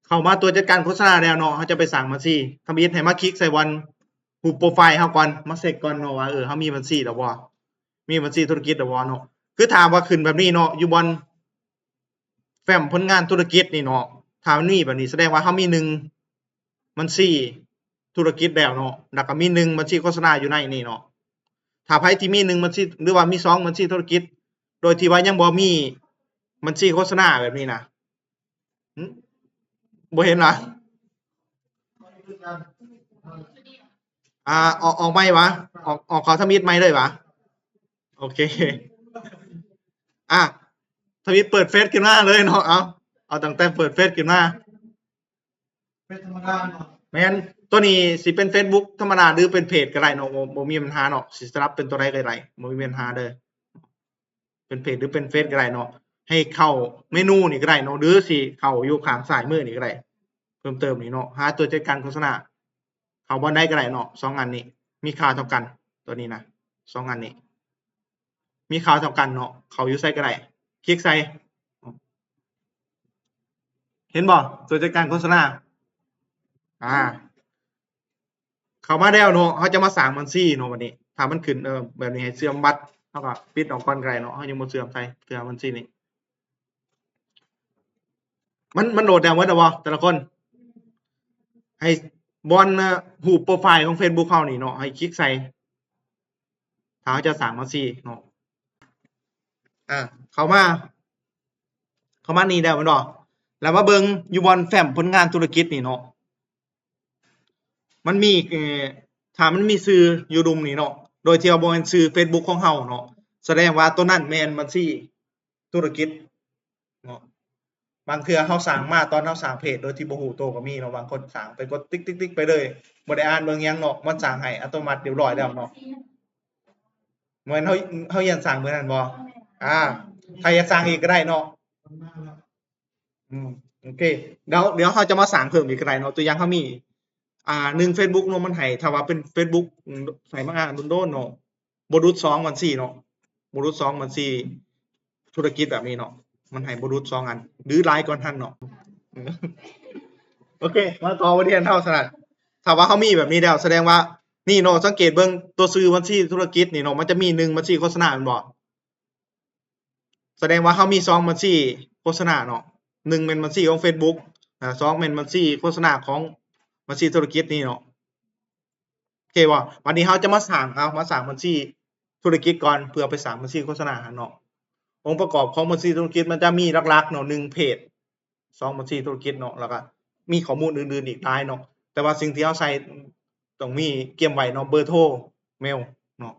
ເຂົ້າມາຕົວຈັດການໂຄສະນາແລ້ວເນາະ ເຮົາຈະໄປສ້າງບັນຊີທຳອິດ ໃຫ້ມາຄລິກໃສ່ບ່ອນຮູບໂປຣໄຟເຮົາກ່ອນ ມາເຊັກກ່ອນເນາະວ່າ ເອີ ເຮົາມີບັນຊີແລ້ວບໍ່ ມີບັນຊີທຸລະກິດແລ້ວບໍ່ເນາະ. ຄືຖ້າວ່າຂຶ້ນແບບນີ້ເນາະ ຢູ່ບ່ອນ ແຟ້ມຜົນງານທຸລະກິດນີ້ເນາະ ຖ້າມັນມີແບບນີ້ ສະແດງວ່າເຮົາມີໜຶ່ງບັນຊີທຸລະກິດແລ້ວເນາະ ແລ້ວກໍມີໜຶ່ງບັນຊີໂຄສະນາຢູ່ໃນນີ້ເນາະ. ຖ້າໃຜທີ່ມີໜຶ່ງບັນຊີ ຫຼືວ່າມີສອງບັນຊີທຸລະກິດ ໂດຍທີ່ວ່າຍັງບໍ່ມີບັນຊີໂຄສະນາແບບນີ້ນະ ຫຶ ບໍ່ເຫັນຫວາ? ອ່າ ອອກ ອອກໃໝ່ຫວາ? ອອກ ອອກເຂົ້າທຳອິດໃໝ່ເລີຍຫວາ? ໂອເຄ ອ່າ ທຳອິດເປີດເຟສຂຶ້ນມາເລີຍເນາະ. ເອົາ ເອົາຕັ້ງແຕ່ເປີດເຟສຂຶ້ນມາ ເຟສທຳມະດາເນາະ. ແມ່ນ ຕົວນີ້ຊິເປັນເຟສບຸກທຳມະດາ ຫຼືເປັນເພຈກໍໄດ້ເນາະ ບໍ່ ບໍ່ມີບັນຫາເນາະ ຊິສະຫຼັບເປັນຕົວໃດກໍໄດ້ ບໍ່ມີບັນຫາເດີ. ເປັນເພຈ ຫຼືເປັນເຟສກໍໄດ້ເນາະ ໃຫ້ເຂົ້າເມນູນີ້ກໍໄດ້ເນາະ ຫຼືຊິເຂົ້າຢູ່ຂ້າງຊ້າຍມືນີ້ກໍໄດ້ ເພີ່ມເຕີມນີ້ເນາະ ຫາຕົວຈັດການໂຄສະນາ ເຂົ້າບ່ອນໃດກໍໄດ້ເນາະ. ສອງອັນນີ້ມີຄ່າເທົ່າກັນ ຕົວນີ້ນະ ສອງອັນນີ້ມີຄ່າເທົ່າກັນເນາະ. ເຂົ້າຢູ່ໃສກໍໄດ້ ຄລິກໃສ່ ເຫັນບໍ່ ຕົວຈັດການໂຄສະນາ ອ່າ ເຂົ້າມາແລ້ວເນາະ ເຮົາຈະມາສ້າງບັນຊີເນາະ. ບັດນີ້ຖ້າມັນຂຶ້ນ ເອີ ແບບນີ້ໃຫ້ເຊື່ອມບັດ ເຮົາກໍປິດອອກກ່ອນກໍໄດ້ເນາະ ເຮົາຍັງບໍ່ເຊື່ອມໃສ່ເທື່ອບັນຊີນີ້. ມັນ ມັນໂຫຼດແລ້ວໝົດແລ້ວບໍ່ ແຕ່ລະຄົນ? ໃຫ້ບ່ອນ ເອີ ຮູບໂປຣໄຟຂອງເຟສບຸກເຮົານີ້ເນາະ ໃຫ້ຄລິກໃສ່ ຖ້າເຮົາຈະສ້າງບັນຊີເນາະ. ອ່າ ເຂົ້າມາ ເຂົ້າມານີ້ແລ້ວແມ່ນບໍ່? ແລ້ວມາເບິ່ງຢູ່ບ່ອນແຟ້ມຜົນງານທຸລະກິດນີ້ເນາະ ມັນມີ ເອີ ຖ້າມັນມີຊື່ຢູ່ລຸ່ມນີ້ເນາະ ໂດຍທີ່ວ່າບໍ່ແມ່ນຊື່ເຟສບຸກຂອງເຮົາເນາະ ສະແດງວ່າຕົວນັ້ນແມ່ນບັນຊີທຸລະກິດເນາະ. ບາງເທື່ອເຮົາສ້າງມາ ຕອນເຮົາສ້າງເພຈໂດຍທີ່ບໍ່ຮູ້ໂຕກໍມີເນາະ. ບາງຄົນສ້າງໄປ ກົດຕິກໆໆໄປເລີຍ ບໍ່ໄດ້ອ່ານເບິ່ງຫຍັງເນາະ ມັນສ້າງໃຫ້ອັດຕະໂນມັດຮຽບຮ້ອຍແລ້ວເນາະ. ແມ່ນເຮົາ ເຮົາຮຽນສ້າງມື້ນັ້ນບໍ່? ອ່າ ຖ້າຢາກສ້າງອີກກໍໄດ້ເນາະ. ອືມ ໂອເຄ ດຽວ ດຽວເຮົາຈະມາສ້າງເພີ່ມອີກກໍໄດ້ເນາະ. ຕົວຢ່າງເຮົາມີ ອ່າ ໜຶ່ງເຟສບຸກເນາະ ມັນໃຫ້ ຖ້າວ່າເປັນເຟສບຸກ ໃສ່ມາດົນໆເນາະ ບໍ່ຫຼຸດສອງບັນຊີເນາະ ບໍ່ຫຼຸດສອງບັນຊີທຸລະກິດແບບນີ້ເນາະ ມັນໃຫ້ບໍ່ຫຼຸດສອງອັນ ຫຼືຫຼາຍກວ່ານັ້ນເນາະ. ໂອເຄ ມາຕໍ່ບົດຮຽນເຮົາຊັ້ນນະ. ຖ້າວ່າເຮົາມີແບບນີ້ແລ້ວ ສະແດງວ່າ ນີ້ເນາະ ສັງເກດເບິ່ງຕົວຊື່ບັນຊີທຸລະກິດນີ້ເນາະ ມັນຈະມີໜຶ່ງບັນຊີໂຄສະນາແມ່ນບໍ່? ສະແດງວ່າເຮົາມີສອງບັນຊີໂຄສະນາເນາະ ໜຶ່ງແມ່ນບັນຊີຂອງເຟສບຸກ ອາ ສອງແມ່ນບັນຊີໂຄສະນາຂອງບັນຊີທຸລະກິດນີ້ເນາະ. ໂອເຄບໍ່? ບັດນີ້ເຮົາຈະມາສ້າງ ເອົາ ມາສ້າງບັນຊີທຸລະກິດກ່ອນ ເພື່ອໄປສ້າງບັນຊີໂຄສະນາຫັ້ນເນາະ. ອົງປະກອບຂອງບັນຊີທຸລະກິດມັນຈະມີຫຼັກໆເນາະ ໜຶ່ງເພຈ ສອງບັນຊີທຸລະກິດເນາະ ແລ້ວກໍມີຂໍ້ມູນອື່ນໆອີກຫຼາຍເນາະ. ແຕ່ວ່າສິ່ງທີ່ເຮົາໃສ່ຕ້ອງມີກຽມໄວ້ເນາະ ເບີໂທ ເມວເນາະ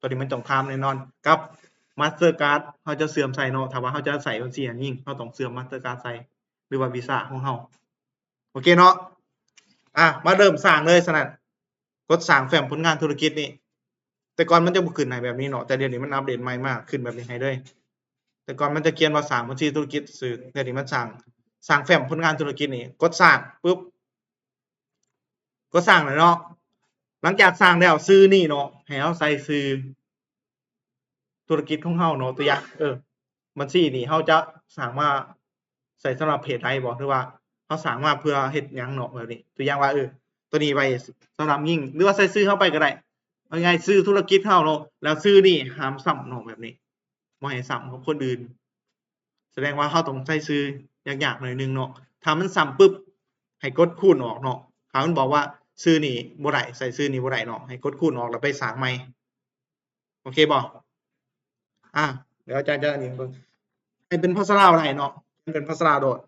ຕົວນີ້ມັນຕ້ອງຖາມແນ່ນອນ ກັບມາສເຕີກາດ ເຮົາຈະເຊື່ອມໃສ່ເນາະ. ຖ້າວ່າເຮົາຈະໃຊ້ບັນຊີອັນນີ້ ເຮົາຕ້ອງເຊື່ອມມາສເຕີກາດໃສ່ ຫຼືວ່າວີຊາຂອງເຮົາ. ໂອເຄເນາະ ອ່າ ມາເລີ່ມສ້າງເລີຍຊັ້ນນະ. ກົດສ້າງແຟ້ມຜົນງານທຸລະກິດນີ້ ແຕ່ກ່ອນມັນຈະບໍ່ຂຶ້ນໃຫ້ແບບນີ້ເນາະ ແຕ່ດຽວນີ້ມັນອັບເດດໃໝ່ມາ ຂຶ້ນແບບນີ້ໃຫ້ເລີຍ. ແຕ່ກ່ອນມັນຈະຂຽນວ່າສ້າງບັນຊີທຸລະກິດຊື່ ດຽວນີ້ມັນສ້າງ ສ້າງແຟ້ມຜົນງານທຸລະກິດນີ້ ກົດສ້າງປຶບ ກໍສ້າງແລ້ວເນາະ. ຫຼັງຈາກສ້າງແລ້ວ ຊື່ນີ້ເນາະ ໃຫ້ເຮົາໃສ່ຊື່ທຸລະກິດຂອງເຮົາເນາະ. ຕົວຢ່າງ ເອີ ບັນຊີນີ້ເຮົາຈະສ້າງມາໃຊ້ສຳລັບເພດໃດບໍ່ ຫຼືວ່າເຮົາສ້າງມາເພື່ອເຮັດຫຍັງເນາະ ແບບນີ້. ຕົວຢ່າງວ່າ ເອີ ຕົວນີ້ໄວ້ສຳລັບຍິງ ຫຼືວ່າໃສ່ຊື່ເຮົາໄປກໍໄດ້ ເອົາງ່າຍໆຊື່ທຸລະກິດເຮົາເນາະ ແລ້ວຊື່ນີ້ຫ້າມຊ້ຳເນາະ ແບບນີ້. ບໍ່ໃຫ້ຊ້ຳກັບຄົນອື່ນ ສະແດງວ່າເຮົາຕ້ອງໃສ່ຊື່ຍາກໆໜ້ອຍໜຶ່ງເນາະ. ຖ້າມັນຊ້ຳປຶບ ໃຫ້ກົດຄູນອອກເນາະ. ຖ້າມັນບອກວ່າຊື່ນີ້ບໍ່ໄດ້ ໃສ່ຊື່ນີ້ບໍ່ໄດ້ເນາະ ໃຫ້ກົດຄູນອອກແລ້ວໄປສ້າງໃໝ່. ໂອເຄບໍ່? ອ່າ ດຽວອາຈານຈະອັນນີ້ເບິ່ງ ໃຫ້ເປັນພາສາລາວໄດ້ເນາະ ເປັນພາສາລາວໂລດ.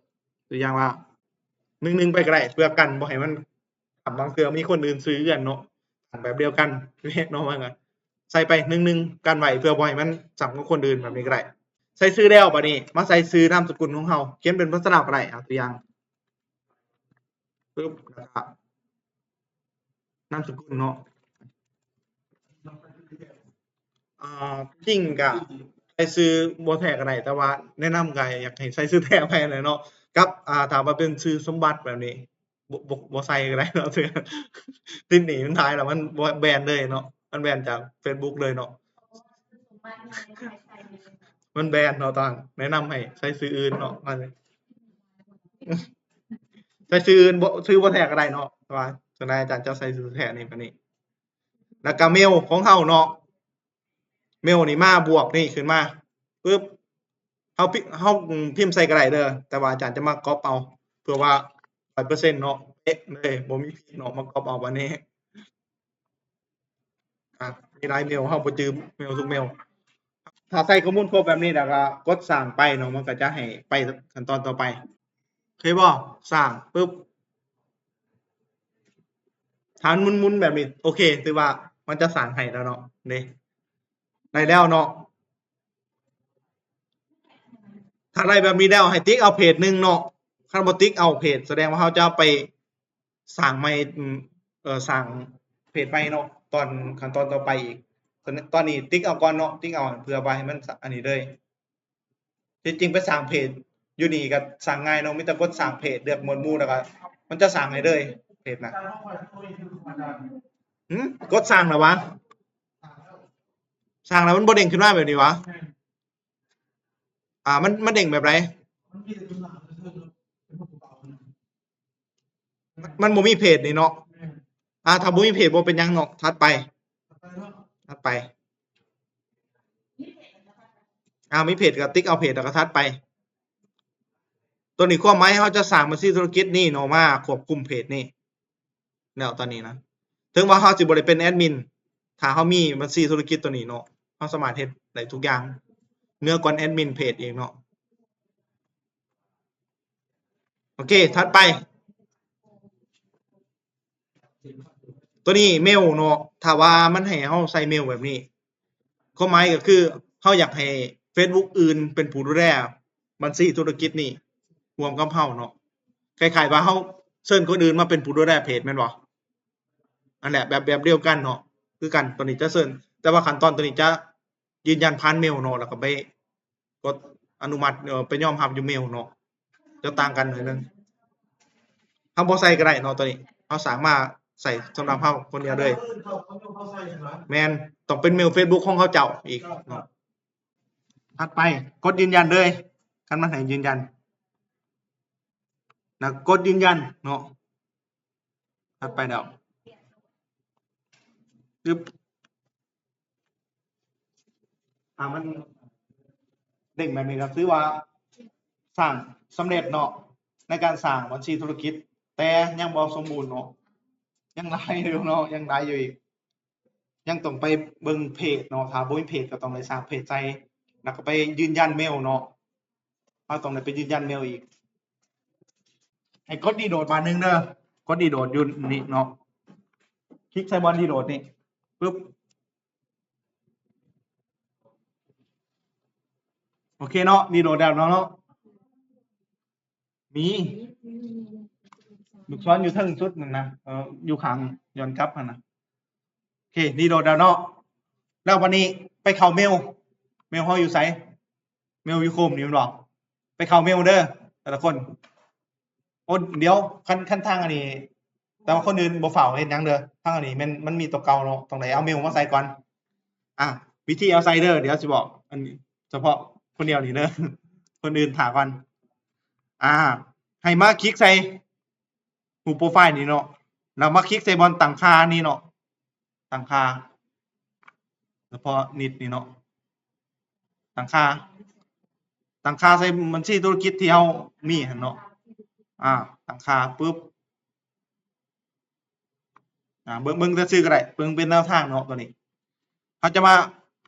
ຕົວຢ່າງວ່າ ໜຶ່ງໜຶ່ງໄປກໍໄດ້ ເພື່ອກັນບໍ່ໃຫ້ມັນ ຖ້າບາງເທື່ອມີຄົນອື່ນຊື່ເອື້ອນເນາະ ແບບດຽວກັນເນາະ ມັນກໍໃສ່ໄປໜຶ່ງໜຶ່ງກັນໄວ້ ເພື່ອບໍ່ໃຫ້ມັນຊ້ຳກັບຄົນອື່ນ ແບບນີ້ກໍໄດ້. ໃສ່ຊື່ແລ້ວ ບາດນີ້ມາໃສ່ຊື່ນາມສະກຸນຂອງເຮົາ ຂຽນເປັນພາສາລາວກໍໄດ້. ເອົາຕົວຢ່າງ ປຶບ ແລ້ວກໍນາມສະກຸນເນາະ. ອ່າ ທີ່ຈິງກະໃສ່ຊື່ບໍ່ແທ້ກໍໄດ້ ແຕ່ວ່າແນະນຳກໍຢາກໃຫ້ໃສ່ຊື່ແທ້ໄປຫັ້ນແຫຼະເນາະ ກັບ ອ່າ ຖ້າວ່າເປັນຊື່ສົມບັດແບບນີ້ ບໍ່ ບໍ່ ບໍ່ໃສ່ກໍໄດ້ເນາະ. ຕິດໜີ້ມັນຫຼາຍແລ້ວ ມັນແບນເລີຍເນາະ ມັນແບນຈາກເຟສບຸກເລີຍເນາະ ມັນແບນເນາະ. ຕ້ອງແນະນຳໃຫ້ໃສ່ຊື່ອື່ນເນາະ. ອັນນີ້ ໂ ໃສ່ຊື່ອື່ນບໍ່ ຊື່ບໍ່ແທ້ກໍໄດ້ເນາະ ແຕ່ວ່າສ່ວນໃຫຍ່ອາຈານຈະໃສ່ຊື່ແທ້ນີ້ ບາດນີ້ ແລ້ວກໍເມວຂອງເຮົາເນາະ ເມວນີ້ມາບວກນີ້ຂຶ້ນມາປຶບ ເຮົາພິ ເຮົາ ອືມ ພິມໃສ່ກໍໄດ້ເດີ ແຕ່ວ່າອາຈານຈະມາກັອບເອົາ ເພື່ອວ່າຮ້ອຍເປີເຊັນເນາະ ເປະເລີຍ ບໍ່ມີຜິດເນາະ ມາກັອບເອົາບາດນີ້. ອ່າ ມີຫຼາຍເມວ ເຮົາບໍ່ຈື່ເມວທຸກເມວ. ຖ້າໃສ່ຂໍ້ມູນຄົບແບບນີ້ແລ້ວກໍກົດສ້າງໄປເນາະ ມັນກໍຈະໃຫ້ໄປຂັ້ນຕອນຕໍ່ໄປ. ເຄີຍບໍ່? ສ້າງປຶບ ຖ້າມັນໝຸນໆແບບນີ້ ໂອເຄ ຖືວ່າມັນຈະສ້າງໃຫ້ແລ້ວເນາະ ເດ້ ໄດ້ແລ້ວເນາະ. ຖ້າໄດ້ແບບນີ້ແລ້ວ ໃຫ້ຕິກເອົາເພຈໜຶ່ງເນາະ ຄັນບໍ່ຕິກເອົາເພຈ ສະແດງວ່າເຮົາຈະໄປສ້າງໃໝ່ ເອີ ສ້າງເພຈໃໝ່ເນາະ ຕອນ ຂັ້ນຕອນຕໍ່ໄປອີກ. ຕອນນີ້ຕິກເອົາກ່ອນເນາະ ຕິກເອົາ ເພື່ອວ່າໃຫ້ມັນ ອັນນີ້ເລີຍ. ທີ່ຈິງໄປສ້າງເພຈຢູ່ນີ້ກໍສ້າງງ່າຍເນາະ ມີແຕ່ກົດສ້າງເພຈ ເລືອກໝວດໝູ່ ແລ້ວກໍມັນຈະສ້າງໃຫ້ເລີຍເພຈນະ. ຫື ກົດສ້າງແລ້ວຫວາ? ສ້າງແລ້ວມັນບໍ່ເດ້ງຂຶ້ນມາແບບນີ້ຫວາ? ອ່າ ມັນ ມັນເດ້ງແບບໃດ? ມັນ ມັນບໍ່ມີເພຈນີ້ເນາະ. ອ່າ ຖ້າບໍ່ມີເພຈບໍ່ເປັນຫຍັງເນາະ. ຖັດໄປ ຖັດໄປ. ອ່າ ມີເພຈກໍຕິກເອົາເພຈ ແລ້ວກໍຖັດໄປ. ຕົວນີ້ຄວາມໝາຍເຮົາຈະສ້າງບັນຊີທຸລະກິດນີ້ເນາະ ມາຄວບຄຸມເພຈນີ້. ແລ້ວຕອນນີ້ນະ ເຖິງວ່າເຮົາຊິບໍ່ໄດ້ເປັນແອດມິນ ຖ້າເຮົາມີບັນຊີທຸລະກິດຕົວນີ້ເນາະ ເຮົາສາມາດເຮັດໄດ້ທຸກຢ່າງ ເໜືອກວ່າແອດມິນເພຈອີກເນາະ. ໂອເຄ ຖັດໄປ ຕົວນີ້ເມວເນາະ ຖ້າວ່າມັນໃຫ້ເຮົາໃສ່ເມວແບບນີ້ ຄວາມໝາຍກໍຄືເຮົາຢາກໃຫ້ເຟສບຸກອື່ນເປັນຜູ້ດູແລບັນຊີທຸລະກິດນີ້ຮ່ວມກັບເຮົາເນາະ ຄ້າຍໆວ່າເຮົາເຊີນຄົນອື່ນມາເປັນຜູ້ດູແລເພຈແມ່ນບໍ່? ອັນແຫຼະ ແບບ ແບບດຽວກັນເນາະ ຄືກັນ ຕົວນີ້ຈະເຊີນ ແຕ່ວ່າຂັ້ນຕອນຕົວນີ້ຈະຢືນຢັນຜ່ານເມວເນາະ ແລ້ວກໍໄປກົດອະນຸມັດ ເອີ ໄປຍອມຮັບຢູ່ເມວເນາະ ຈະຕ່າງກັນໜ້ອຍໜຶ່ງ. ເຮົາບໍ່ໃສ່ກໍໄດ້ເນາະ ຕົວນີ້ເຮົາສ້າງມາໃສ່ສຳລັບເຮົາຄົນດຽວເລີຍ. ແມ່ນ ຕ້ອງເປັນເມວເຟສບຸກຂອງເຂົາເຈົ້າອີກເນາະ. ຖັດໄປ ກົດຢືນຢັນເລີຍ ຄັນມັນໃຫ້ຢືນຢັນ ແລ້ວກົດຢືນຢັນເນາະ. ຖັດໄປແລ້ວ ປຶບ ຖ້າມັນເດ້ງແບບນີ້ກໍຖືວ່າສ້າງສຳເລັດເນາະ ໃນການສ້າງບັນຊີທຸລະກິດ ແຕ່ຍັງບໍ່ສົມບູນເນາະ ຍັງຫຼາຍຢູ່ເນາະ ຍັງຫຼາຍຢູ່ອີກ ຍັງຕ້ອງໄປເບິ່ງເພຈເນາະ ຖ້າບໍ່ມີເພຈກໍຕ້ອງໄດ້ສ້າງເພຈໃສ່ ແລ້ວກໍໄປຢືນຢັນເມວເນາະ ເຮົາຕ້ອງໄດ້ໄປຢືນຢັນເມວອີກ. ໃຫ້ກົດຣີໂຫຼດບາດໜຶ່ງເດີ ກົດຣີໂຫຼດຢູ່ນີ້ເນາະ ຄລິກໃສ່ບ່ອນຣີໂຫຼດນີ້ ປຶບ ໂອເຄເນາະ ຣີໂຫຼດແລ້ວເນາະ ມີລູກສອນຢູ່ເທິງສຸດນັ້ນນະ ເອີ ຢູ່ຂ້າງຍ້ອນກັບຫັ້ນນະ. ໂອເຄ ຣີໂຫຼດແລ້ວເນາະ ແລ້ວບັດນີ້ໄປເຂົ້າເມວ ເມວເຮົາຢູ່ໃສ? ເມວຢູ່ໂຄມນີ້ແມ່ນບໍ່? ໄປເຂົ້າເມວເດີແຕ່ລະຄົນ. ໂອ້ ດຽວ ຄັນ ຄັນທາງອັນນີ້ ແຕ່ວ່າຄົນອື່ນບໍ່ຟ້າວເຮັດຫຍັງເດີ ທາງອັນນີ້ແມ່ນມັນມີຕົວເກົ່າເນາະ ຕ້ອງໄດ້ເອົາເມວມາໃສ່ກ່ອນ. ອ່າ ວິທີເອົາໃສ່ເດີ ດຽວຊິບອກ ອັນນີ້ສະເພາະຄົນດຽວນີ້ເດີ ຄົນອື່ນຖ້າກ່ອນ. ອ່າ ໃຫ້ມາຄລິກໃສ່ຮູບໂປຣໄຟລ໌ນີ້ເນາະ ແລ້ວມາຄລິກໃສ່ບ່ອນຕັ້ງຄ່ານີ້ເນາະ ຕັ້ງຄ່າ ສະເພາະນິດນີ້ເນາະ ຕັ້ງຄ່າ ຕັ້ງຄ່າໃສ່ບັນຊີທຸລະກິດທີ່ເຮົາມີຫັ້ນເນາະ. ອ່າ ຕັ້ງຄ່າປຶບ ອ່າ ເບິ່ງ ເບິ່ງແຕ່ຊື່ກໍໄດ້ ເບິ່ງເປັນແນວທາງເນາະ. ຕົວນີ້ເຮົາຈະມາ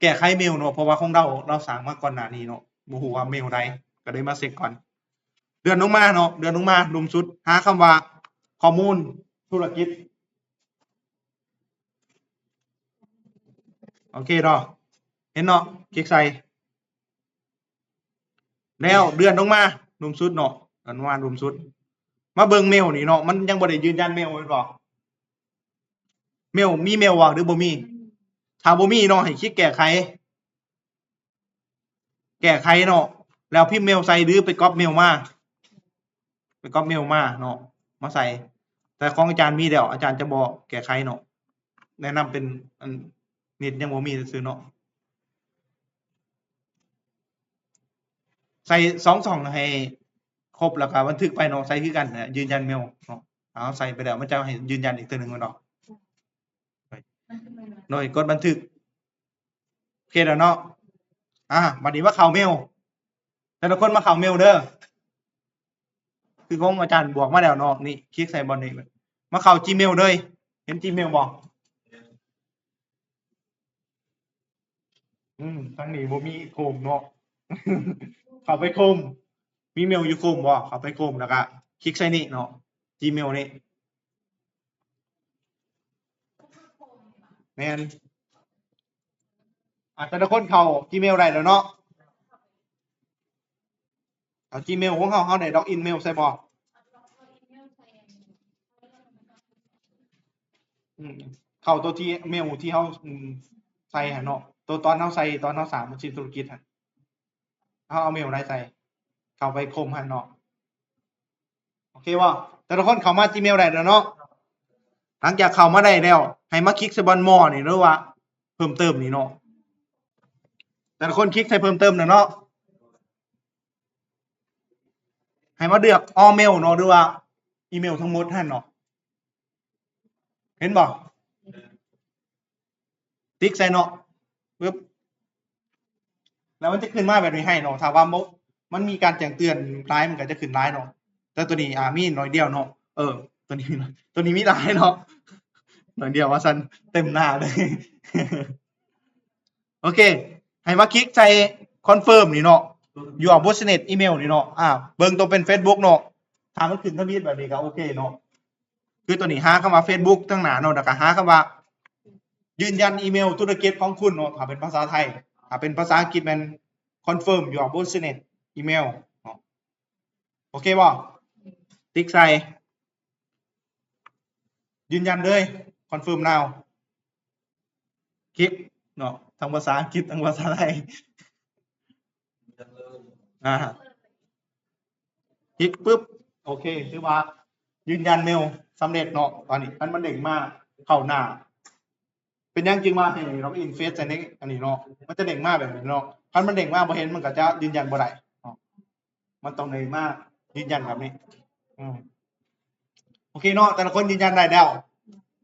ແກ້ໄຂເມວເນາະ ເພາະວ່າຂອງເຮົາ ເຮົາສ້າງມາກ່ອນໜ້ານີ້ເນາະ ບໍ່ຮູ້ວ່າເມວໃດ ກໍເລີຍມາເຊັກກ່ອນ. ເລື່ອນລົງມາເນາະ ເລື່ອນລົງມາລຸ່ມສຸດ ຫາຄຳວ່າຂໍ້ມູນທຸລະກິດ ໂອເຄເນາະ ເຫັນເນາະ ຄລິກໃສ່ ແລ້ວເລື່ອນລົງມາລຸ່ມສຸດເນາະ ເລື່ອນລົງມາລຸ່ມສຸດ ມາເບິ່ງເມວນີ້ເນາະ ມັນຍັງບໍ່ໄດ້ຢືນຢັນເມວແມ່ນບໍ່? ເມວ ມີເມວບໍ່ ຫຼືບໍ່ມີ? ຖ້າບໍ່ມີເນາະ ໃຫ້ຄລິກແກ້ໄຂ ແກ້ໄຂເນາະ ແລ້ວພິມເມວໃສ່ ຫຼືໄປກັອບເມວມາ ໄປກັອບເມວມາເນາະ ມາໃສ່. ແຕ່ຂອງອາຈານມີແລ້ວ ອາຈານຈະບໍ່ແກ້ໄຂເນາະ ແນະນຳເປັນອັນ ເນັດຍັງບໍ່ມີຊື່ໆເນາະ. ໃສ່ສອງຊ່ອງໃຫ້ ຄົບແລ້ວກໍບັນທຶກໄປເນາະ ໃສ່ຄືກັນນະ ຢືນຢັນເມວເນາະ. ເອົາ ໃສ່ໄປແລ້ວ ມັນຈະໃຫ້ຢືນຢັນອີກເທື່ອໜຶ່ງແມ່ນບໍ່? ໂດຍ ກົດບັນທຶກ. ໂອເຄແລ້ວເນາະ. ອາ ບັດນີ້ມາເຂົ້າເມວ ແຕ່ລະຄົນມາເຂົ້າເມວເດີ. ຄືຂອງອາຈານບວກມາແລ້ວເນາະ ນີ້ ຄລິກໃສ່ບ່ອນນີ້ ມາເຂົ້າ Gmail ເລີຍ. ເຫັນ Gmail ບໍ່? ອືມ ທາງນີ້ບໍ່ມີ Chrome ເນາະ ເຂົ້າໄປ Chrome ມີເມວຢູ່ Chrome ບໍ່? ເຂົ້າໄປ Chrome ແລ້ວກະຄລິກໃສ່ນີ້ເນາະ Gmail ນີ້. ແມ່ນ ອາ ແຕ່ລະຄົນເຂົ້າ Gmail ໄດ້ແລ້ວເນາະ. ເອົາ Gmail ຂອງເຮົາ ເຮົາໄດ້ login mail ໃສ່ບໍ່? ອືມ ເຂົ້າໂຕທີ່ mail ທີ່ເຮົາ ອືມ ໃສ່ຫັ້ນເນາະ ໂຕຕອນເຮົາໃສ່ ຕອນເຮົາສ້າງບັນຊີທຸລະກິດຫັ້ນ ເຮົາເອົາ mail ໃດໃສ່ ເຂົ້າໄປ Chrome ຫັ້ນເນາະ. ໂອເຄບໍ່? ແຕ່ລະຄົນເຂົ້າມາ Gmail ໄດ້ແລ້ວເນາະ. ຫຼັງຈາກເຂົ້າມາໄດ້ແລ້ວ ໃຫ້ມາຄລິກໃສ່ບ່ອນ More ນີ້ ຫຼືວ່າເພີ່ມເຕີມນີ້ເນາະ. ແຕ່ລະຄົນຄລິກໃສ່ເພີ່ມເຕີມແລ້ວເນາະ. ໃຫ້ມາເລືອກ All Mail ເນາະ ຫຼືວ່າອີເມວທັງໝົດຫັ້ນເນາະ. ເຫັນບໍ່? ຕິກໃສ່ເນາະ ປຶບ ແລ້ວມັນຈະຂຶ້ນມາແບບນີ້ໃຫ້ເນາະ. ຖ້າວ່າບໍ່ ມັນມີການແຈ້ງເຕືອນຫຼາຍ ມັນກໍຈະຂຶ້ນຫຼາຍເນາະ. ແຕ່ໂຕນີ້ ອາ ມີໜ້ອຍດຽວເນາະ. ເອີ ໂຕນີ້ມີ ໂຕນີ້ມີຫຼາຍເນາະ ໜ້ອຍດຽວວ່າຊັ້ນ ເຕັມໜ້າເລີຍ. ໂອເຄ ໃຫ້ມາຄລິກໃສ່ Confirm ນີ້ເນາະ Your Business Email ນີ້ເນາະ. ອາ ເບິ່ງໂຕເປັນ Facebook ເນາະ. ຖ້າມັນຂຶ້ນທຳອິດແບບນີ້ກໍໂອເຄເນາະ. ຄືໂຕນີ້ຫາຄຳວ່າ Facebook ທາງໜ້າເນາະ ແລ້ວກໍຫາຄຳວ່າ ຢືນຢັນອີເມວທຸລະກິດຂອງຄຸນເນາະ ຖ້າເປັນພາສາໄທ. ຖ້າເປັນພາສາອັງກິດແມ່ນ Confirm Your Business Email ເນາະ. ໂອເຄບໍ່? ຕິກໃສ່ ຢືນຢັນເລີຍ Confirm Now. ຄລິກເນາະ ທັງພາສາອັງກິດ ທັງພາສາໄທ. ອາ ຄລິກປຶບ ໂອເຄ ຖືວ່າຢືນຢັນເມວສຳເລັດເນາະ. ຕອນນີ້ຄັນມັນເດ້ງມາເຂົ້າໜ້າ ເປັນຫຍັງຈຶ່ງວ່າໃຫ້ login face ໃສ່ໃນອັນນີ້ເນາະ ມັນຈະເດ້ງມາແບບນີ້ເນາະ. ຄັນມັນເດ້ງມາບໍ່ເຫັນ ມັນກໍຈະຢືນຢັນບໍ່ໄດ້ເນາະ. ມັນຕ້ອງໄດ້ມາຢືນຢັນແບບນີ້. ອືມ ໂອເຄເນາະ ແຕ່ລະຄົນຢືນຢັນໄດ້ແລ້ວ.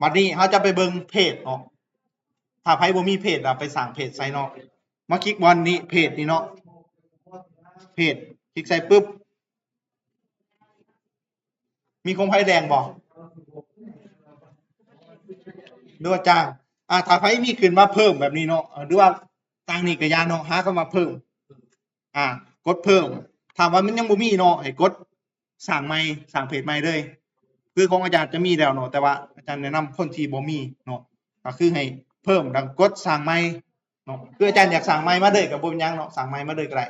ບັດນີ້ເຮົາຈະໄປເບິ່ງເພຈເນາະ. ຖ້າໃຜບໍ່ມີເພຈລະໄປສ້າງເພຈໃສ່ເນາະ. ມາຄລິກບ່ອນນີ້ ເພຈນີ້ເນາະ ເພຈ ຄລິກໃສ່ປຶບ ມີຄວາມໄຟແດງບໍ່ ຫຼືວ່າຈາງ? ອາ ຖ້າໃຜມີຂຶ້ນມາເພີ່ມແບບນີ້ເນາະ ຫຼືວ່າຕ່າງນີ້ກໍຢ່າເນາະ ຫາຄຳວ່າເພີ່ມ ອາ ກົດເພີ່ມ. ຖ້າວ່າມັນຍັງບໍ່ມີເນາະ ໃຫ້ກົດສ້າງໃໝ່ ສ້າງເພຈໃໝ່ເລີຍ. ຄືຂອງອາຈານຈະມີແລ້ວເນາະ ແຕ່ວ່າອາຈານແນະນຳຄົນທີ່ບໍ່ມີເນາະ ກໍຄືໃຫ້ເພີ່ມ ແລ້ວກົດສ້າງໃໝ່ເນາະ. ຄືອາຈານຢາກສ້າງໃໝ່ມາເລີຍກໍບໍ່ເປັນຫຍັງເນາະ ສ້າງໃໝ່ມາເລີຍກໍໄດ້.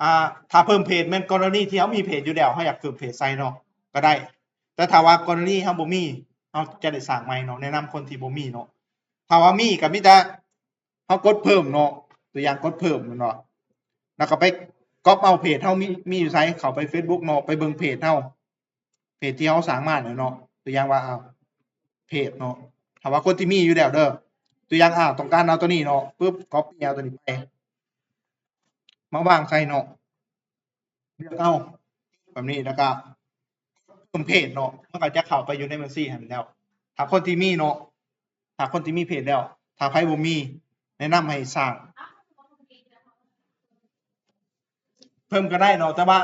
ອາ ຖ້າເພີ່ມເພຈແມ່ນກໍລະນີທີ່ເຮົາມີເພຈຢູ່ແລ້ວ ເຮົາຢາກເພີ່ມເພຈໃສ່ເນາະ ກໍໄດ້. ແຕ່ຖ້າວ່າກໍລະນີເຮົາບໍ່ມີ ເຮົາຈະໄດ້ສ້າງໃໝ່ເນາະ ແນະນຳຄົນທີ່ບໍ່ມີເນາະ. ຖ້າວ່າມີກໍມີແຕ່ເຮົາກົດເພີ່ມເນາະ ຕົວຢ່າງກົດເພີ່ມແມ່ນບໍ່ ແລ້ວກໍໄປກັອບເອົາເພຈເຮົາມີ ມີຢູ່ໃສ ເຂົ້າໄປ Facebook ເນາະ ໄປເບິ່ງເພຈເຮົາ ເພຈທີ່ເຮົາສ້າງມານີ້ເນາະ. ຕົວຢ່າງວ່າ ເອົາ ເພຈເນາະ ຖ້າວ່າຄົນທີ່ມີຢູ່ແລ້ວເດີ ຕົວຢ່າງ ອາ ຕ້ອງການເອົາຕົວນີ້ເນາະ ປຶບ copy ເອົາຕົວນີ້ໄປ ມາວາງໃສ່ເນາະ ເລືອກເອົາແບບນີ້ ແລ້ວກໍເພີ່ມເພຈເນາະ ມັນກໍຈະເຂົ້າໄປຢູ່ໃນບັນຊີຫັ້ນແລ້ວ. ຖ້າຄົນທີ່ມີເນາະ ຖ້າຄົນທີ່ມີເພຈແລ້ວ. ຖ້າໃຜບໍ່ມີ ແນະນຳໃຫ້ສ້າງ ເພີ່ມກໍໄດ້ເນາະ ແຕ່ວ່າ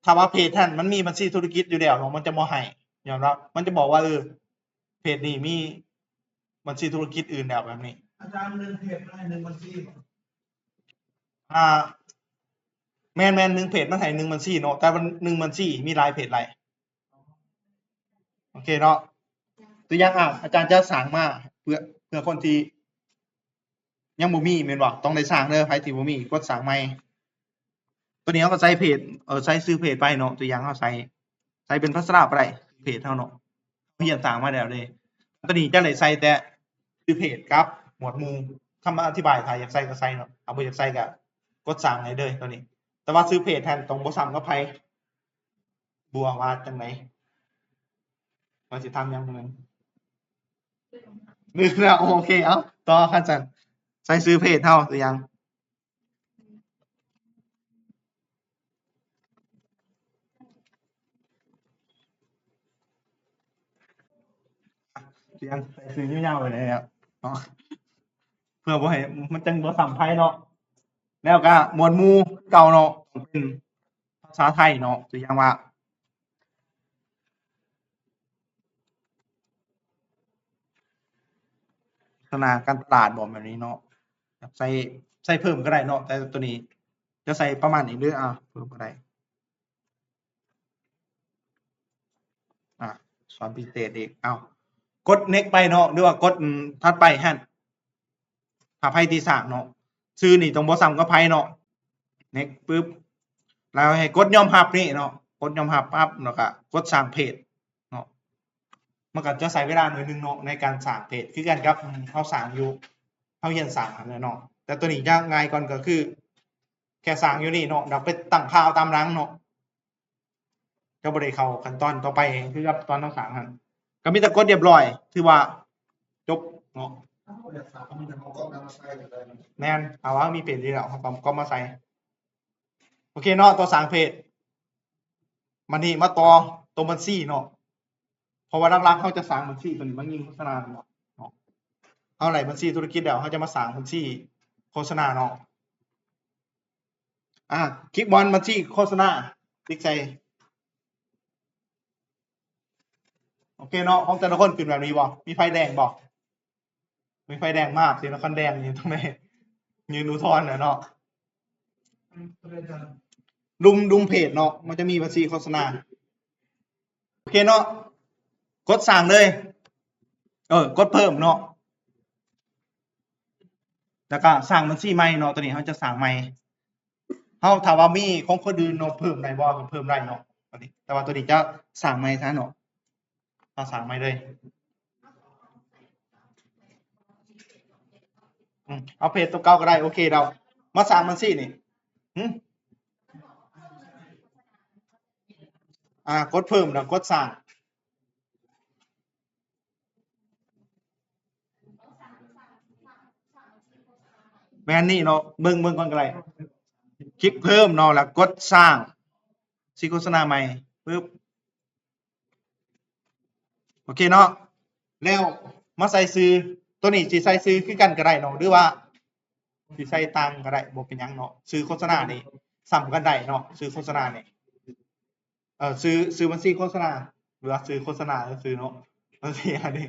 ຖ້າວ່າເພຈຫັ້ນມັນມີບັນຊີທຸລະກິດຢູ່ແລ້ວເນາະ ມັນຈະບໍ່ໃຫ້ ຍ້ອນວ່າມັນຈະບອກວ່າ ເອີ ເພຈນີ້ມີບັນຊີທຸລະກິດອື່ນແລ້ວແບບນີ້. ອາຈານ ໜຶ່ງເພຈມັນໃຫ້ໜຶ່ງບັນຊີບໍ່? ອາ ແມ່ນໆ ໜຶ່ງເພຈມັນໃຫ້ໜຶ່ງບັນຊີເນາະ ແຕ່ວ່າໜຶ່ງບັນຊີມີຫຼາຍເພຈຫຼາຍ. ໂອເຄເນາະ ຕົວຢ່າງ ອາ ອາຈານຈະສ້າງມາເພື່ອ ເພື່ອຄົນທີ່ຍັງບໍ່ມີແມ່ນບໍ່? ຕ້ອງໄດ້ສ້າງເດີ ໃຜທີ່ບໍ່ມີກົດສ້າງໃໝ່. ຕົວນີ້ເຮົາກໍໃສ່ເພຈ ເອີ ໃສ່ຊື່ເພຈໄປເນາະ ຕົວຢ່າງເຮົາໃສ່ ໃສ່ເປັນພາສາລາວກໍໄດ້ ເພຈເຮົາເນາະ ຮຽນສ້າງມາແລ້ວເດ້. ຕົວນີ້ຈະໄດ້ໃສ່ແຕ່ຊື່ເພຈກັບໝວດໝູ່ ຄຳອະທິບາຍ ຖ້າຢາກໃສ່ກໍໃສ່ເນາະ ຖ້າບໍ່ຢາກໃສ່ກໍກົດສ້າງໃຫ້ເລີຍຕົວນີ້. ແຕ່ວ່າຊື່ເພຈຫັ້ນຕ້ອງບໍ່ຊ້ຳກັບໃຜ. ບົວວ່າຈັ່ງໃດ? ວ່າຊິຖາມຫຍັງມື້ນັ້ນ ລືມແລ້ວ. ໂອເຄ ເອົາ ຕໍ່ ຄັນຊັ້ນ ໃສ່ຊື່ເພຈເຮົາ ຕົວຢ່າງ ສຽງໃສ່ຊື່ຍາວໆໄວ້ແລ້ວເນາະ ເພື່ອບໍ່ໃຫ້ມັນຈັ່ງບໍ່ຊ້ຳໃຜເນາະ. ແລ້ວກະໝວດໝູ່ເກົ່າເນາະ ຕ້ອງເປັນພາສາໄທເນາະ ຕົວຢ່າງວ່າ ໂຄສະນາການຕະຫຼາດບໍ ແບບນີ້ເນາະ ຢາກໃສ່ ໃສ່ເພີ່ມກໍໄດ້ເນາະ ແຕ່ຕົວນີ້ຈະໃສ່ປະມານນີ້ເດີ ອາ ເພີ່ມກໍໄດ້ ອາ ສອນພິເສດອີກ ເອົາ ກົດ next ໄປເນາະ ຫຼືວ່າກົດ ອືມ ຖັດໄປຫັ້ນ ຖ້າໃຜທີ່ສ້າງເນາະ ຊື່ນີ້ຕ້ອງບໍ່ຊ້ຳກັບໃຜເນາະ next ປຶບ ແລ້ວໃຫ້ກົດຍອມຮັບນີ້ເນາະ ກົດຍອມຮັບປັບ ແລ້ວກະກົດສ້າງເພຈເນາະ. ມັນກະຈະໃຊ້ເວລາໜ້ອຍໜຶ່ງເນາະ ໃນການສ້າງເພຈ ຄືກັນກັບເຮົາສ້າງຢູ່ ເຮົາຮຽນສ້າງຫັ້ນແຫຼະເນາະ ແຕ່ຕົວນີ້ຈະງ່າຍກ່ອນ ກໍຄືແຄ່ສ້າງຢູ່ນີ້ເນາະ ແລ້ວໄປຕັ້ງຄ່າເອົາຕາມຫຼັງເນາະ. ຈະບໍ່ໄດ້ເຂົ້າຂັ້ນຕອນຕໍ່ໄປ ຄືກັບຕອນເຮົາສ້າງຫັ້ນ ກໍມີແຕ່ກົດຮຽບຮ້ອຍ ຖືວ່າຈົບເນາະ. ແມ່ນ ຖ້າວ່າເຮົາມີເພຈຢູ່ແລ້ວ ເຮົາກໍກັອບມາໃສ່ ໂອເຄເນາະ ຕົວສ້າງເພຈ. ບັດນີ້ມາຕໍ່ຕົວບັນຊີເນາະ ເພາະວ່າຫຼັກໆເຮົາຈະສ້າງບັນຊີຕົວນີ້ມາຍິງໂຄສະນາເນາະ ເຮົາໄດ້ບັນຊີທຸລະກິດແລ້ວ ເຮົາຈະມາສ້າງບັນຊີໂຄສະນາເນາະ. ອາ ຄລິກບ່ອນບັນຊີໂຄສະນາ ຄລິກໃສ່ ໂອເຄເນາະ ຂອງແຕ່ລະຄົນຂຶ້ນແບບນີ້ບໍ່? ມີໄຟແດງບໍ່? ມີໄຟແດງມາບ ສີນະຄອນແດງຢູ່ຕົງໃດ ຍື່ນອຸທອນແຫຼະເນາະ. ລຸ່ມ ລຸ່ມເພຈເນາະ ມັນຈະມີບັນຊີໂຄສະນາ. ໂອເຄເນາະ ກົດສ້າງເລີຍ ເອີ ກົດເພີ່ມເນາະ ແລ້ວກະສ້າງບັນຊີໃໝ່ເນາະ. ຕົວນີ້ເຮົາຈະສ້າງໃໝ່ ເຮົາ ຖ້າວ່າມີຂອງຄົນອື່ນເນາະ ເພີ່ມໄດ້ບໍ່? ກໍເພີ່ມໄດ້ເນາະ ຕົວນີ້ ແຕ່ວ່າຕົວນີ້ຈະສ້າງໃໝ່ຊະເນາະ ເຮົາສ້າງໃໝ່ເລີຍ. ອືມ ເອົາເພຈຕົວເກົ່າກໍໄດ້ ໂອເຄ ດຽວມາສ້າງບັນຊີນີ້ ຫື ອ່າ ກົດເພີ່ມ ແລ້ວກົດສ້າງ ແມ່ນນີ້ເນາະ ເບິ່ງ ເບິ່ງກ່ອນກໍໄດ້ ຄລິກເພີ່ມເນາະ ແລ້ວກົດສ້າງ ຊິໂຄສະນາໃໝ່ ປຶບ ໂອເຄເນາະ ແລ້ວມາໃສ່ຊື່ ຕົວນີ້ຊິໃສ່ຊື່ຄືກັນກໍໄດ້ເນາະ ຫຼືວ່າຊິໃສ່ຕ່າງກໍໄດ້ ບໍ່ເປັນຫຍັງເນາະ. ຊື່ໂຄສະນານີ້ຊ້ຳກັນໄດ້ເນາະ ຊື່ໂຄສະນານີ້ ເອີ ຊື່ ຊື່ບັນຊີໂຄສະນາ ຫຼືວ່າຊື່ໂຄສະນາຊື່ເນາະ ບັນຊີອັນນີ້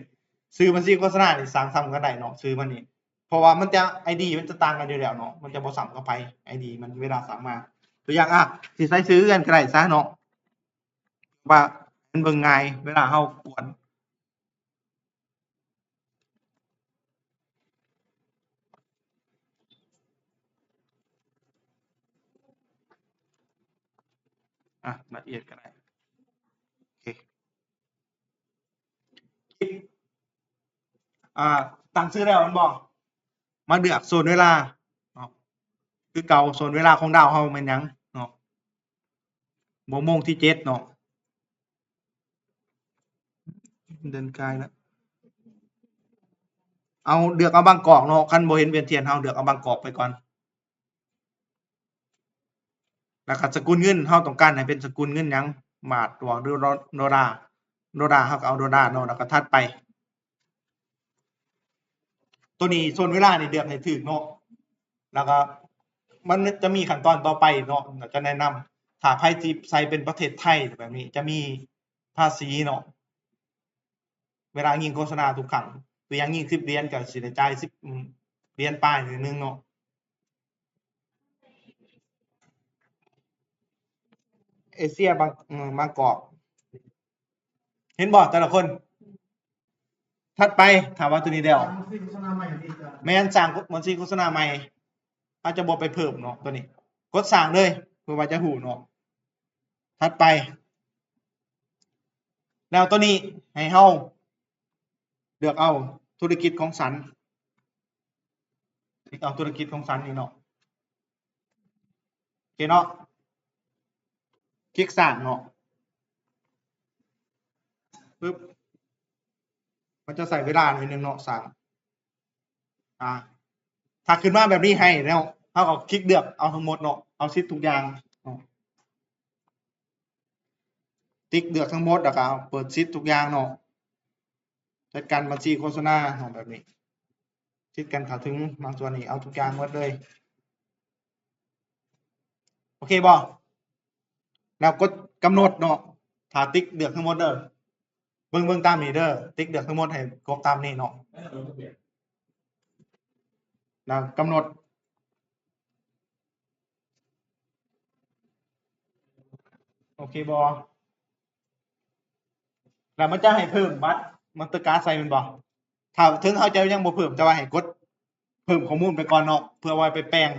ຊື່ບັນຊີໂຄສະນານີ້ສ້າງຊ້ຳກັນໄດ້ເນາະ ຊື່ມັນນີ້ ເພາະວ່າມັນຈະ ໄອດີ ມັນຈະຕ່າງກັນຢູ່ແລ້ວເນາະ ມັນຈະບໍ່ຊ້ຳກັບໃຜ ໄອດີ ມັນເວລາສ້າງມາ. ຕົວຢ່າງ ອາ ຊິໃສ່ຊື່ຄືກັນກໍໄດ້ຊະເນາະ ວ່າໃຫ້ມັນເບິ່ງງ່າຍເວລາເຮົາກວດ ອະ ລະອຽດກໍໄດ້ ໂອເຄ ອາ ຕັ້ງຊື່ແລ້ວແມ່ນບໍ່? ມາເລືອກໂຊນເວລາເນາະ ຄືເກົ່າ ໂຊນເວລາຂອງດາວເຮົາແມ່ນຫຍັງເນາະ? ບໍ່ໂມງທີເຈັດເນາະ ເດືອນກາຍລະ ເອົາ ເລືອກເອົາບາງກອກເນາະ ຄັນບໍ່ເຫັນວຽນທຽນ ເຮົາເລືອກເອົາບາງກອກໄປກ່ອນ ແລ້ວກໍສະກຸນເງິນ ເຮົາຕ້ອງການໃຫ້ເປັນສະກຸນເງິນຫຍັງ? ບາດ ຫຼື ໂດລາ ໂດລາ ເຮົາກໍເອົາໂດລາເນາະ ແລ້ວກໍຖັດໄປ ຕົວນີ້ໂຊນເວລານີ້ເລືອກໃຫ້ຖືກເນາະ ແລ້ວກໍມັນຈະມີຂັ້ນຕອນຕໍ່ໄປເນາະ ກໍຈະແນະນຳ ຖ້າໃຜຊິໃສ່ເປັນປະເທດໄທແບບນີ້ ຈະມີພາສີເນາະ ເວລາຍິງໂຄສະນາທຸກຄັ້ງ ຕົວຢ່າງຍິງສິບຫຼຽນ ກໍຊິໄດ້ຈ່າຍສິບ ອືມ ຫຼຽນປາຍໜ້ອຍໜຶ່ງເນາະ ເອເຊຍບາງ ເອີ ບາງກອກ ເຫັນບໍ່ແຕ່ລະຄົນ? ຖັດໄປ ຖ້າວ່າຕົວນີ້ແລ້ວ ແມ່ນ ສ້າງບັນຊີໂຄສະນາໃໝ່ ເຮົາຈະບໍ່ໄປເພີ່ມເນາະ ຕົວນີ້ ກົດສ້າງເລີຍ ເພື່ອວ່າຈະຮູ້ເນາະ. ຖັດໄປ ແລ້ວຕົວນີ້ໃຫ້ເຮົາເລືອກເອົາທຸລະກິດຂອງສັນ ຄລິກເອົາທຸລະກິດຂອງສັນນີ້ເນາະ ໂອເຄເນາະ ຄລິກສ້າງເນາະ ປຶບ ມັນຈະໃຊ້ເວລາໜ້ອຍໜຶ່ງເນາະ ສ້າງ ອາ ຖ້າຂຶ້ນມາແບບນີ້ໃຫ້ແລ້ວ ເຮົາກໍຄລິກເລືອກເອົາທັງໝົດເນາະ ເອົາສິດທຸກຢ່າງເນາະ ຕິກເລືອກທັງໝົດ ແລ້ວກໍເປີດສິດທຸກຢ່າງເນາະ. ຈັດການບັນຊີໂຄສະນາເນາະ ແບບນີ້ ສິດການເຂົ້າເຖິງບາງສ່ວນນີ້ ເອົາທຸກຢ່າງໝົດເລີຍ. ໂອເຄບໍ່? ແລ້ວກົດກຳນົດເນາະ ຖ້າຕິກເລືອກທັງໝົດເດີ. ເບິ່ງ ເບິ່ງຕາມນີ້ເດີ ຕິກເລືອກທັງໝົດໃຫ້ຄົບຕາມນີ້ເນາະ ແລ້ວກຳນົດ. ໂອເຄບໍ່? ແລ້ວມັນຈະໃຫ້ເພີ່ມບັດມາສເຕີກາດໃສ່ແມ່ນບໍ່? ຖ້າເຖິງເຮົາຈະຍັງບໍ່ເພີ່ມ ແຕ່ວ່າໃຫ້ກົດເພີ່ມຂໍ້ມູນໄປກ່ອນເນາະ ເພື່ອໄວ້ໄປແປງ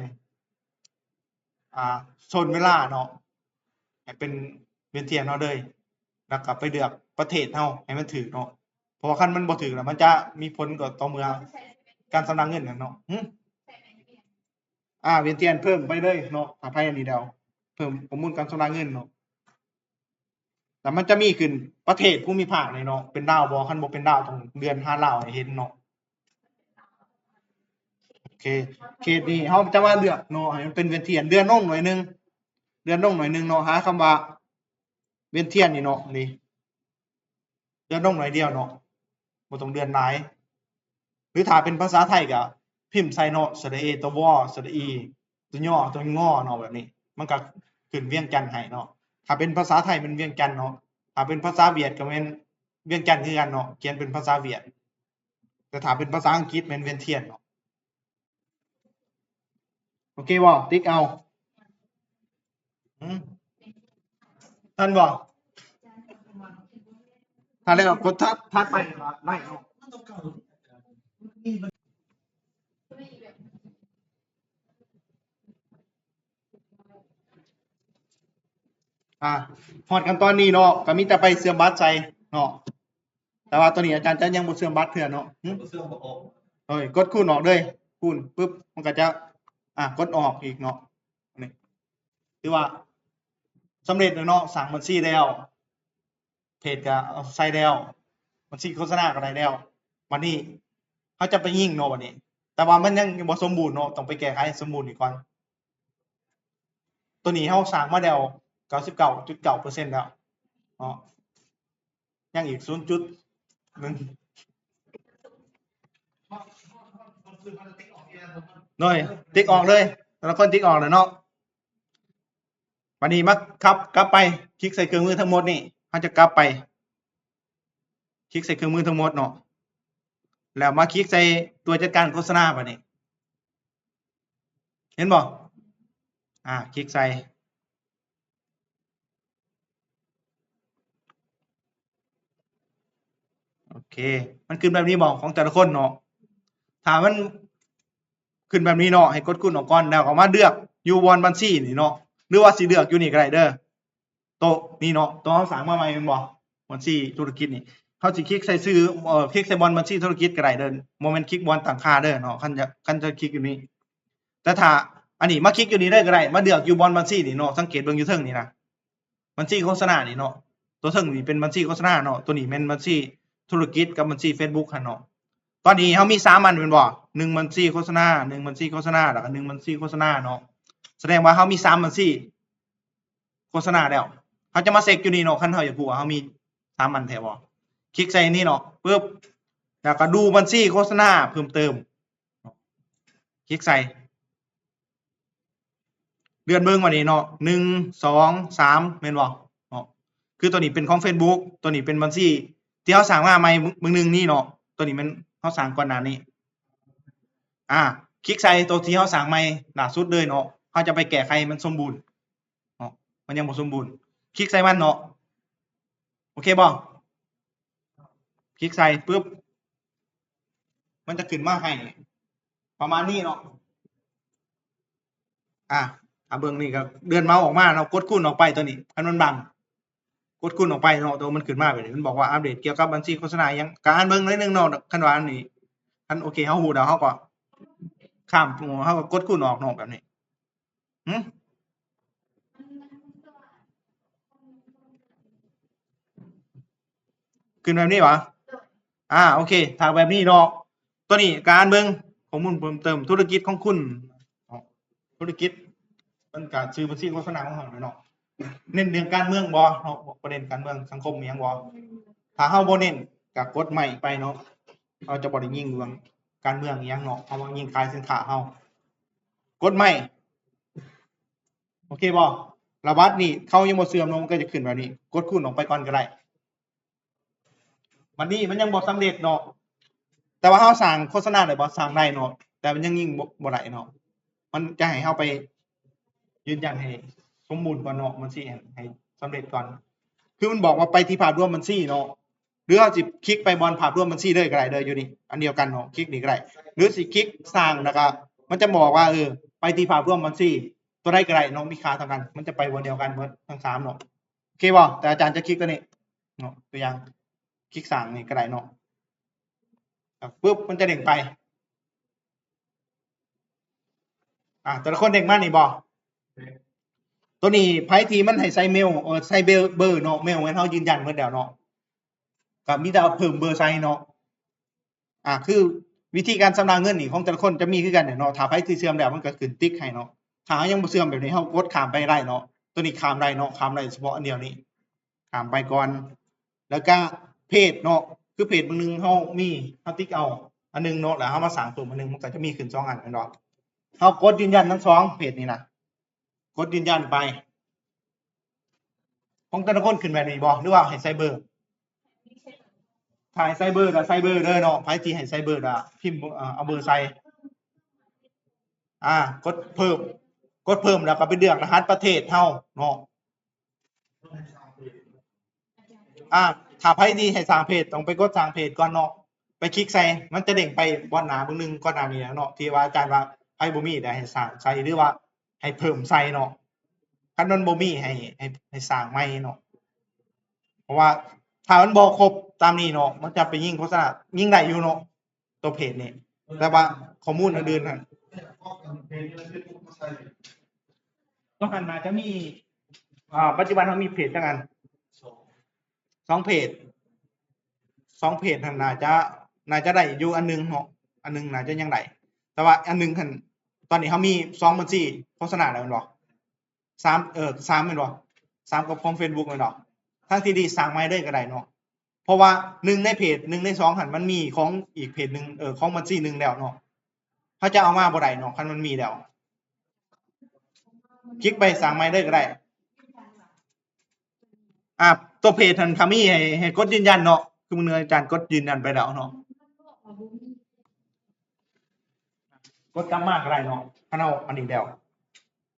ອ່າ ໂຊນເວລາເນາະ ໃຫ້ເປັນວຽນທຽນເຮົາເລີຍ ແລ້ວກໍໄປເລືອກປະເທດເຮົາໃຫ້ມັນຖືກເນາະ ເພາະວ່າຄັນມັນບໍ່ຖືກແລ້ວ ມັນຈະມີຜົນກໍຕໍ່ເມື່ອການຊຳລະເງິນນັ້ນເນາະ. ຫຶ? ອ່າ ວຽນທຽນເພີ່ມໄປເລີຍເນາະ ຖ້າໃຜອັນນີ້ແລ້ວ ເພີ່ມຂໍ້ມູນການຊຳລະເງິນເນາະ ແລ້ວມັນຈະມີຂຶ້ນປະເທດພູມິພາກນີ້ເນາະ ເປັນລາວບໍ່? ຄັນບໍ່ເປັນລາວ ຕ້ອງເລື່ອນຫາລາວໃຫ້ເຫັນເນາະ. ໂອເຄ ເຂດນີ້ເຮົາຈະມາເລືອກເນາະ ໃຫ້ມັນເປັນວຽນທຽນ ເລື່ອນລົງໜ້ອຍໜຶ່ງ ເລື່ອນລົງໜ້ອຍໜຶ່ງເນາະ ຫາຄຳວ່າວຽນທຽນນີ້ເນາະ ນີ້ ເລື່ອນລົງໜ້ອຍດຽວເນາະ ບໍ່ຕ້ອງເລື່ອນຫຼາຍ ຫຼືຖ້າເປັນພາສາໄທກໍພິມໃສ່ເນາະ ສະຫຼະເອ ຕົວ ວ ສະຫຼະອີ ຕົວ ຍ ຕົວ ງ ເນາະ ແບບນີ້ ມັນກໍຂຶ້ນວຽງຈັນໃຫ້ເນາະ. ຖ້າເປັນພາສາໄທແມ່ນວຽງຈັນເນາະ ຖ້າເປັນພາສາຫວຽດກໍແມ່ນວຽງຈັນຄືກັນເນາະ ຂຽນເປັນພາສາຫວຽດ ແຕ່ຖ້າເປັນພາສາອັງກິດແມ່ນວຽນທຽນເນາະ. ໂອເຄບໍ່? ຕິກເອົາ. ຫືມ? ທັນບໍ່? ຖ້າແລ້ວກົດຖັດ ຖັດໄປໄດ້ເນາະ. ອ່າ ຮອດຂັ້ນຕອນນີ້ເນາະ ກໍມີແຕ່ໄປເຊື່ອມບັດໃສ່ເນາະ. ແຕ່ວ່າຕົວນີ້ອາຈານຈະຍັງບໍ່ເຊື່ອມບັດເທື່ອເນາະ. ຫຶ? ບໍ່ເຊື່ອມ ບໍ່ອອກ. ໂດຍ ກົດຄູນອອກເລີຍ ຄູນປຶບ ມັນກໍຈະ ອ່າ ກົດອອກອີກເນາະ. ນີ້ ຖືວ່າສຳເລັດແລ້ວເນາະ ສ້າງບັນຊີແລ້ວ ເພຈກໍເອົາໃສ່ແລ້ວ ບັນຊີໂຄສະນາກໍໄດ້ແລ້ວ. ບັດນີ້ເຮົາຈະໄປຍິງເນາະ ບັດນີ້ ແຕ່ວ່າມັນຍັງບໍ່ສົມບູນເນາະ ຕ້ອງໄປແກ້ໄຂໃຫ້ສົມບູນອີກກ່ອນ. ຕົວນີ້ເຮົາສ້າງມາແລ້ວເກົ້າສິບເກົ້າຈຸດເກົ້າເປີເຊັນແລ້ວເນາະ ຍັງອີກສູນຈຸດໜຶ່ງ ໂດຍ ຕິກອອກເລີຍ ແຕ່ລະຄົນຕິກອອກແລ້ວເນາະ. ບັດນີ້ມາຂັບກັບໄປ ຄລິກໃສ່ເຄື່ອງມືທັງໝົດນີ້ ເຮົາຈະກັບໄປ ຄລິກໃສ່ເຄື່ອງມືທັງໝົດເນາະ ແລ້ວມາຄລິກໃສ່ຕົວຈັດການໂຄສະນາ ບັດນີ້ ເຫັນບໍ່? ອ່າ ຄລິກໃສ່ ໂອເຄ ມັນຂຶ້ນແບບນີ້ບໍ່ ຂອງແຕ່ລະຄົນເນາະ? ຖ້າມັນຂຶ້ນແບບນີ້ເນາະ ໃຫ້ກົດຄູນອອກກ່ອນ ແລ້ວກໍມາເລືອກຢູ່ບ່ອນບັນຊີນີ້ເນາະ ຫຼືວ່າຊິເລືອກຢູ່ນີ້ກໍໄດ້ເດີ. ໂຕະນີ້ເນາະ ໂຕະເຮົາສ້າງມາໃໝ່ແມ່ນບໍ່? ບັນຊີທຸລະກິດນີ້ ເຮົາຊິຄລິກໃສ່ຊື່ ເອີ ຄລິກໃສ່ບ່ອນບັນຊີທຸລະກິດກໍໄດ້ເດີ ບໍ່ແມ່ນຄລິກບ່ອນຕັ້ງຄ່າເດີເນາະ ຄັນຈະ ຄັນຈະຄລິກຢູ່ນີ້. ແຕ່ຖ້າອັນນີ້ມາຄລິກຢູ່ນີ້ເລີຍກໍໄດ້ ມາເລືອກຢູ່ບ່ອນບັນຊີນີ້ເນາະ ສັງເກດເບິ່ງຢູ່ເທິງນີ້ນະ ບັນຊີໂຄສະນານີ້ເນາະ ຕົວເທິງນີ້ເປັນບັນຊີໂຄສະນາເນາະ ຕົວນີ້ແມ່ນບັນຊີທຸລະກິດກັບບັນຊີເຟສບຸກຫັ້ນເນາະ. ຕອນນີ້ເຮົາມີສາມອັນແມ່ນບໍ່? ໜຶ່ງບັນຊີໂຄສະນາ ໜຶ່ງບັນຊີໂຄສະນາ ແລ້ວກໍໜຶ່ງບັນຊີໂຄສະນາເນາະ ສະແດງວ່າເຮົາມີສາມບັນຊີ ໂຄສະນາແລ້ວ ເຮົາຈະມາເຊັກຢູ່ນີ້ເນາະ ຄັນເຮົາຢາກຮູ້ວ່າເຮົາມີສາມອັນແທ້ບໍ່? ຄລິກໃສ່ນີ້ເນາະ ປຶບ ແລ້ວກໍດູບັນຊີໂຄສະນາເພີ່ມເຕີມ ຄລິກໃສ່ ເລື່ອນເບິ່ງວ່ານີ້ເນາະ ໜຶ່ງ ສອງ ສາມ ແມ່ນບໍ່ເນາະ? ຄືຕົວນີ້ເປັນຂອງເຟສບຸກ ຕົວນີ້ເປັນບັນຊີທີ່ເຮົາສ້າງມາໃໝ່ເບິ່ງໜຶ່ງນີ້ເນາະ ຕົວນີ້ແມ່ນເຮົາສ້າງກ່ອນໜ້ານີ້ ອ່າ ຄລິກໃສ່ຕົວທີ່ເຮົາສ້າງໃໝ່ລ່າສຸດເລີຍເນາະ ເຮົາຈະໄປແກ້ໄຂໃຫ້ມັນສົມບູນ ເນາະ ມັນຍັງບໍ່ສົມບູນ ຄລິກໃສ່ມັນເນາະ ໂອເຄບໍ່? ຄລິກໃສ່ປຶບ ມັນຈະຂຶ້ນມາໃຫ້ປະມານນີ້ເນາະ ອ່າ ຖ້າເບິ່ງນີ້ກໍເລື່ອນເມົາສ໌ອອກມາເນາະ ກົດຄູນອອກໄປຕົວນີ້ ໃຫ້ມັນບັງ ກົດຄູນອອກໄປເນາະ ຕົວມັນຂຶ້ນມາແບບນີ້ ມັນບອກວ່າອັບເດດກ່ຽວກັບບັນຊີໂຄສະນາອີ່ຫຍັງ ກໍອ່ານເບິ່ງໜ້ອຍໜຶ່ງເນາະ ຄັນວ່າອັນນີ້ ຄັນໂອເຄ ເຮົາຮູ້ແລ້ວ ເຮົາກໍຂ້າມ ເຮົາກໍກົດຄູນອອກເນາະ ແບບນີ້ ຫືມ? ຂຶ້ນແບບນີ້ຫວາ? ອ່າ ໂອເຄ ຖ້າແບບນີ້ເນາະ ຕົວນີ້ການເບິ່ງຂໍ້ມູນເພີ່ມເຕີມ ທຸລະກິດຂອງຄຸນ ທຸລະກິດ ມັນກະຊື່ບັນຊີໂຄສະນາຂອງເຮົາເນາະ ເນັ້ນເລື່ອງການເມືອງບໍ່ເນາະ ປະເດັນການເມືອງສັງຄົມອີ່ຫຍັງບໍ່? ຖ້າເຮົາບໍ່ເນັ້ນ ກໍກົດໄມ້ໄປເນາະ. ເຮົາຈະບໍ່ໄດ້ຍິງເລື່ອງການເມືອງອີ່ຫຍັງເນາະ ເຮົາຫວັງຍິງຂາຍສິນຄ້າເຮົາ. ກົດໄມ້ ໂອເຄບໍ່? ລະບັດນີ້ເຂົາຍັງບໍ່ເຊື່ອມເນາະ ມັນກໍຈະຂຶ້ນແບບນີ້ ກົດຄູນອອກໄປກ່ອນກໍໄດ້. ບັດນີ້ມັນຍັງບໍ່ສຳເລັດເນາະ ແຕ່ວ່າເຮົາສ້າງໂຄສະນາໄດ້ບໍ່? ສ້າງໄດ້ເນາະ ແຕ່ມັນຍັງຍິງບໍ່ ບໍ່ໄດ້ເນາະ. ມັນຈະໃຫ້ເຮົາໄປຢືນຢັນໃຫ້ສົມບູນກ່ອນເນາະ ບັນຊີໃຫ້ ໃຫ້ສຳເລັດກ່ອນ. ຄືມັນບອກວ່າໄປທີ່ພາບລວມບັນຊີເນາະ ຫຼືເຮົາຊິຄລິກໄປບ່ອນພາບລວມບັນຊີເລີຍກໍໄດ້ເດີ ຢູ່ນີ້ອັນດຽວກັນເນາະ ຄລິກນີ້ກໍໄດ້ ຫຼືຊິຄລິກສ້າງ ແລ້ວກໍມັນຈະບອກວ່າ ເອີ ໄປທີ່ພາບລວມບັນຊີ ຕົວໃດກໍໄດ້ເນາະ ມີຄ່າເທົ່າກັນ ມັນຈະໄປບ່ອນດຽວກັນເບິດທັງສາມເນາະ. ໂອເຄບໍ່? ແຕ່ອາຈານຈະຄລິກຕົວນີ້ເນາະ ຕົວຢ່າງຄລິກສ້າງນີ້ກໍໄດ້ເນາະ ປຶບ ມັນຈະເດ້ງໄປ. ອ່າ ແຕ່ລະຄົນເດ້ງມານີ້ບໍ່? ຕົວນີ້ໃຜທີ່ມັນໃຫ້ໃສ່ເມວ ເອີ ໃສ່ເບີ ເບີເນາະ ເມວແມ່ນເຮົາຢືນຢັນໝົດແລ້ວເນາະ ກໍມີແຕ່ວ່າເພີ່ມເບີໃສ່ເນາະ. ອ່າ ຄືວິທີການຊຳລະເງິນນີ້ຂອງແຕ່ລະຄົນຈະມີຄືກັນແຫຼະເນາະ ຖ້າໃຜທີ່ເຊື່ອມແລ້ວມັນກໍຂຶ້ນຕິກໃຫ້ເນາະ. ຖ້າເຮົາຍັງບໍ່ເຊື່ອມແບບນີ້ ເຮົາກົດຂ້າມໄປໄດ້ເນາະ ຕົວນີ້ຂ້າມໄດ້ເນາະ ຂ້າມໄດ້ສະເພາະອັນດຽວນີ້ ຂ້າມໄປກ່ອນ. ແລ້ວກະເພຈເນາະ ຄືເພຈບາງໜຶ່ງເຮົາມີ ເຮົາຕິກເອົາອັນໜຶ່ງເນາະ ແລ້ວເຮົາມາສ້າງເພີ່ມອັນໜຶ່ງ ມັນກໍຈະມີຂຶ້ນສອງອັນແມ່ນບໍ່? ເຮົາກົດຢືນຢັນທັງສອງເພຈນີ້ນະ ກົດຢືນຢັນໄປ. ຂອງແຕ່ລະຄົນຂຶ້ນແບບນີ້ບໍ່ ຫຼືວ່າໃຫ້ໃສ່ເບີ? ຖ້າໃຫ້ໃສ່ເບີກໍໃສ່ເບີເດີເນາະ ໃຜທີ່ໃຫ້ໃສ່ເບີກໍພິມ ເອົາເບີໃສ່ ອ່າ ກົດເພີ່ມ ກົດເພີ່ມແລ້ວກໍໄປເລືອກລະຫັດປະເທດເຮົາເນາະ. ອ່າ ຖ້າໃຜທີ່ໃຫ້ສ້າງເພຈ ຕ້ອງໄປກົດສ້າງເພຈກ່ອນເນາະ ໄປຄລິກໃສ່ ມັນຈະເດ້ງໄປບ່ອນໜ້າເບິ່ງໜຶ່ງ ກ່ອນໜ້ານີ້ເນາະ ທີ່ວ່າອາຈານວ່າໃຜບໍ່ມີ ແລ້ວໃຫ້ສ້າງໃສ່ ຫຼືວ່າໃຫ້ເພີ່ມໃສ່ເນາະ. ຄັນມັນບໍ່ມີ ໃຫ້ ໃຫ້ ໃຫ້ສ້າງໃໝ່ເນາະ ເພາະວ່າຖ້າມັນບໍ່ຄົບຕາມນີ້ເນາະ ມັນຈະໄປຍິງໂຄສະນາ ຍິງໄດ້ຢູ່ເນາະ ຕົວເພຈນີ້ ແຕ່ວ່າຂໍ້ມູນອື່ນໆຫັ້ນ ຕ້ອງຫັ້ນໜ້າຈະມີ ອ່າ ປັດຈຸບັນເຮົາມີເພຈຈັກອັນ? ສອງເພຈ ສອງເພຈຫັ້ນໜ້າຈະ ໜ້າຈະໄດ້ຢູ່ອັນໜຶ່ງເນາະ ອັນໜຶ່ງໜ້າຈະຍັງໄດ້ ແຕ່ວ່າອັນໜຶ່ງຫັ້ນ ຕອນນີ້ເຮົາມີສອງບັນຊີໂຄສະນາແລ້ວແມ່ນບໍ່? ສາມ ເອີ ສາມແມ່ນບໍ່? ສາມ ກັບຂອງເຟສບຸກແມ່ນບໍ່? ທາງທີ່ດີສ້າງໃໝ່ເລີຍກໍໄດ້ເນາະ ເພາະວ່າໜຶ່ງໃນເພຈ ໜຶ່ງໃນສອງຫັ້ນ ມັນມີຂອງອີກເພຈໜຶ່ງ ເອີ ຂອງບັນຊີໜຶ່ງແລ້ວເນາະ ເຮົາຈະເອົາມາບໍ່ໄດ້ເນາະ ຄັນມັນມີແລ້ວ. ຄລິກໄປສ້າງໃໝ່ເລີຍກໍໄດ້. ອ່າ ຕົວເພຈຫັ້ນ ຖ້າມີໃຫ້ ໃຫ້ກົດຢືນຢັນເນາະ ຄືມື້ອາຈານກົດຢືນຢັນໄປແລ້ວເນາະ ກົດກັບມາກໍໄດ້ເນາະ ຄັນເຮົາອັນນີ້ແລ້ວ.